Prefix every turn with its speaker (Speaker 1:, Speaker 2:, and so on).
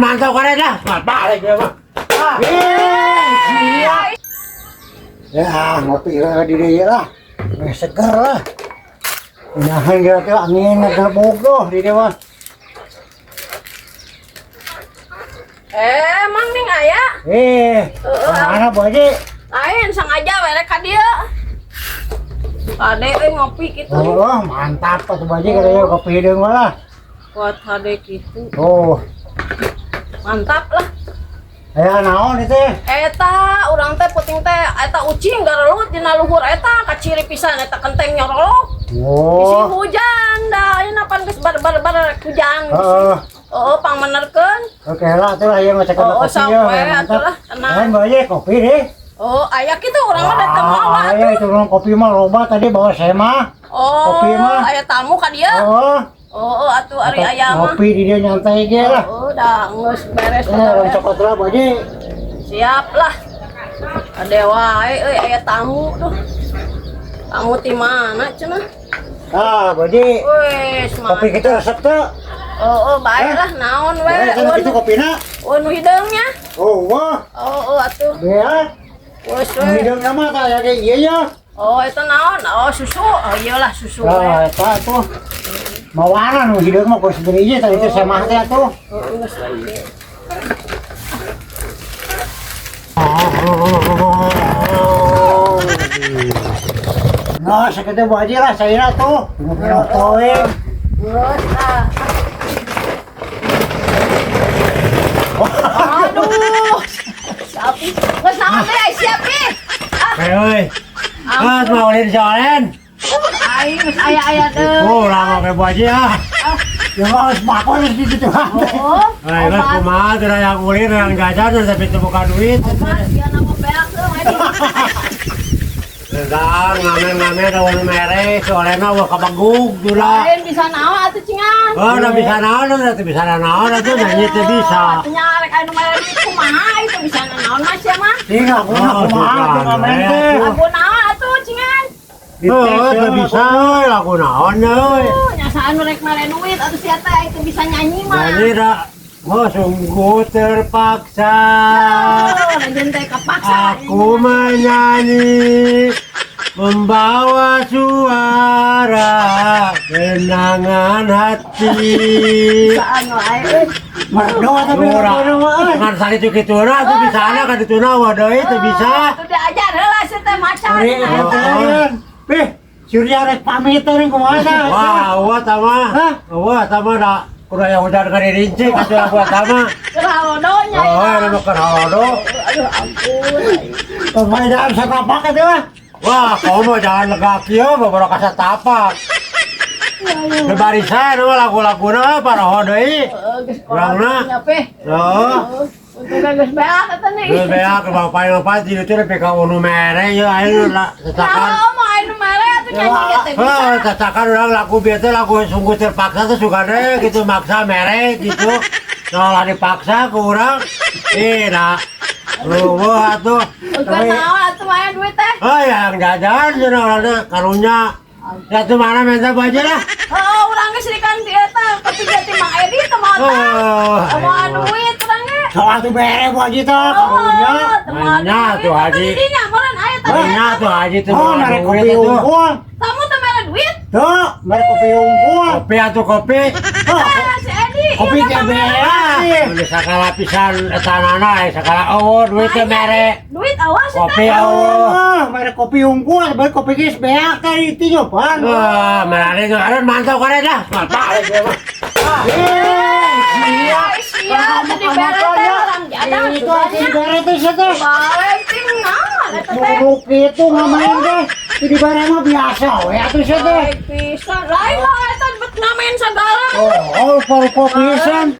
Speaker 1: Mantap kare dah. Balik dia mah.
Speaker 2: Eh, siap. Ya, ngopi lah di dieu lah. Seger lah. Nahan geura teh angin ngegelebug tuh di dieu mah.
Speaker 3: Eh, Mang ning aya.
Speaker 2: Eh, mana Bu Haji?
Speaker 3: Lain sengaja we rek ka dieu. Kade euy ngopi kitu.
Speaker 2: Oh, mantap tuh Bu Haji katanya kopi hideung mah lah.
Speaker 3: Kuat hade kitu.
Speaker 2: Oh,
Speaker 3: Mantap lah.
Speaker 2: aya naon itu?
Speaker 3: Eta urang teh puting teh eta ucing garelut dina luhur eta kaciri pisan eta kenteng nyorolok. Bisi
Speaker 2: Oh,
Speaker 3: hujan dah ayeuna pan geus bar-bar hujan.
Speaker 2: heeh.
Speaker 3: Oh, pangmenerkeun.
Speaker 2: Oke lah tuh lah ieu mah cekap
Speaker 3: Oh,
Speaker 2: kopi ya.
Speaker 3: sampai
Speaker 2: Mantap.
Speaker 3: atuh lah, tenang.
Speaker 2: Lain Bu Haji kopi deh.
Speaker 3: Oh, aya kitu urang mah datang mawa
Speaker 2: Ah, aya
Speaker 3: atuh.
Speaker 2: itu orang kopi mah loba tadi bawa sema.
Speaker 3: Oh,
Speaker 2: kopi mah.
Speaker 3: aya tamu ka dieu.
Speaker 2: Oh,
Speaker 3: Oh, atuh ari aya mah.
Speaker 2: ngopi di dia nyantai ge lah.
Speaker 3: Oh, dah geus beres.
Speaker 2: Eh, orang cokot lah Bu Haji.
Speaker 3: Siap lah. Ade wae euy aya tamu tuh. Tamu ti mana cenah?
Speaker 2: Ah, Bu Haji.
Speaker 3: Wes,
Speaker 2: Kopi kita resep tuh.
Speaker 3: Oh, oh, baik lah naon we.
Speaker 2: Eh, kan itu kopina.
Speaker 3: Oh, nu hideungnya.
Speaker 2: Oh, wah.
Speaker 3: Oh, oh atuh.
Speaker 2: Bea,
Speaker 3: Wes we.
Speaker 2: hideung mah kayak kayak iya ya.
Speaker 3: Oh, itu naon? Oh, susu. Oh, iyalah susu we.
Speaker 2: Lah, eta tuh. Mawana nu hideung mah geus beri ieu tadi teh semah teh atuh.
Speaker 3: Oh, geus we ieu.
Speaker 2: Nah, sakitu Bu Haji lah saya tuh. Ngopi we.
Speaker 3: Geus lah. Aduh. Sapi. Geus naon teh ai siap ih. Ah,
Speaker 1: Hei, ah, mau ulin soalen.
Speaker 3: Aing geus aya-aya deui.
Speaker 1: Oh, lama ke Bu Haji ah.
Speaker 2: Ya mah geus makon geus di ditu.
Speaker 3: Oh,
Speaker 1: Nah, geus kumaha teu yang ulin yang jajan tapi teu buka duit.
Speaker 3: Obat dia nama beak tuh mah.
Speaker 1: Sedang ngamen-ngamen eueuh mere, soalena eueuh kabegug jula.
Speaker 3: Lain bisa naon atuh cingan.
Speaker 1: Oh, udah bisa naon, udah teu bisa naon atuh nyanyi teu bisa.
Speaker 3: Atuh nya rek anu mere duit kumaha itu bisa naon mah sia mah.
Speaker 2: Ih, aku mah
Speaker 1: Oh,
Speaker 2: kumaha tuh ngamen teh.
Speaker 3: Lagu naon atuh cingan.
Speaker 1: Oh, teu bisa euy, lagu naon euy.
Speaker 3: Oh, nyasa anu rek mere duit atuh sia teh itu bisa nyanyi mah.
Speaker 1: Nyanyi da, oh sungguh terpaksa.
Speaker 3: Oh, lanjut teh kepaksa.
Speaker 1: Aku menyanyi membawa suara kenangan hati.
Speaker 3: Bisa anu ae euy.
Speaker 2: Merdo tapi
Speaker 1: Ora.
Speaker 2: merdo mah.
Speaker 1: Ngan sakitu kituna tuh bisa ana ka dituna wa deui teu bisa.
Speaker 3: Atuh diajar heula sia teh maca.
Speaker 2: Ari eta. Beh, Surya rek pamit teh kumaha tah?
Speaker 1: Wah, wah tama.
Speaker 2: Hah?
Speaker 1: Wah tama da kudu aya hujan ka dirinci ka tuh buat tama.
Speaker 3: Keur halodo nya.
Speaker 1: Oh, anu mah keur halodo.
Speaker 3: Aduh ampun.
Speaker 2: Pemain satapak eta mah.
Speaker 1: Wah, komo jangan lega kieu babaro ka satapak. Bebarisan mah lagu-laguna paroho deui.
Speaker 3: Heeh, geus
Speaker 1: Urangna.
Speaker 3: nya peh.
Speaker 1: Heeh.
Speaker 3: Untungnya geus beak eta nih.
Speaker 1: Geus beak bapak-bapak di ditu nepi ka unu mere ye aing lah tetakan.
Speaker 3: Nah, mau anu mere atuh nyanyi ge teh bisa.
Speaker 1: Heh, tetakan urang lagu bieu teh lagu sungguh terpaksa tuh suka deh gitu maksa mere gitu. Soalnya dipaksa ku urang. Ih, nah. Ruweuh atuh.
Speaker 3: Untuk naon atuh maya duit teh.
Speaker 1: Oh, yang jajan cenah urang teh karunya. Ya tuh mana minta baju lah.
Speaker 3: Heeh, urang geus dikan di eta ketiga ti Mang Edi teh moal tah.
Speaker 1: Oh,
Speaker 3: Moal duit urang ge.
Speaker 2: Soal tuh bere Bu Haji teh karunya.
Speaker 3: Oh, teu moal
Speaker 1: Nya,
Speaker 3: duit.
Speaker 1: tuh, Haji.
Speaker 3: Tadi dinya meureun aya tadi.
Speaker 1: Nya tuh haji tuh
Speaker 2: Oh,
Speaker 1: bawa
Speaker 2: merek
Speaker 1: duit
Speaker 2: kopi
Speaker 1: atuh.
Speaker 2: unggul.
Speaker 3: Kamu teh mere duit?
Speaker 2: Tuh, merek kopi unggul.
Speaker 1: Kopi atuh kopi.
Speaker 2: Oh,
Speaker 3: Ah, si Edi.
Speaker 2: kopi
Speaker 3: iya,
Speaker 2: teh
Speaker 3: mah mere.
Speaker 2: beres.
Speaker 1: Udah sakala pisan etanana sakala eueuh duit teh mere.
Speaker 3: Duit awas
Speaker 1: Kopi
Speaker 3: eta.
Speaker 1: eueuh.
Speaker 2: Oh, merek kopi unggul, merek kopi geus beak teh itu nyoban.
Speaker 1: Wah, merane tuh aduh mantap kare dah. Balik dia mah.
Speaker 2: Eh,
Speaker 3: Iya, sia tadi bere teh urang jadah
Speaker 2: Itu aja dibere teh sia teh.
Speaker 3: Balik ting naon eta teh.
Speaker 2: Buruk itu ngamen teh. Di dibere mah biasa we atuh sia teh.
Speaker 3: Baik pisan. Lain lah eta bet ngamen sagala.
Speaker 2: Oh, rupa-rupa pisan.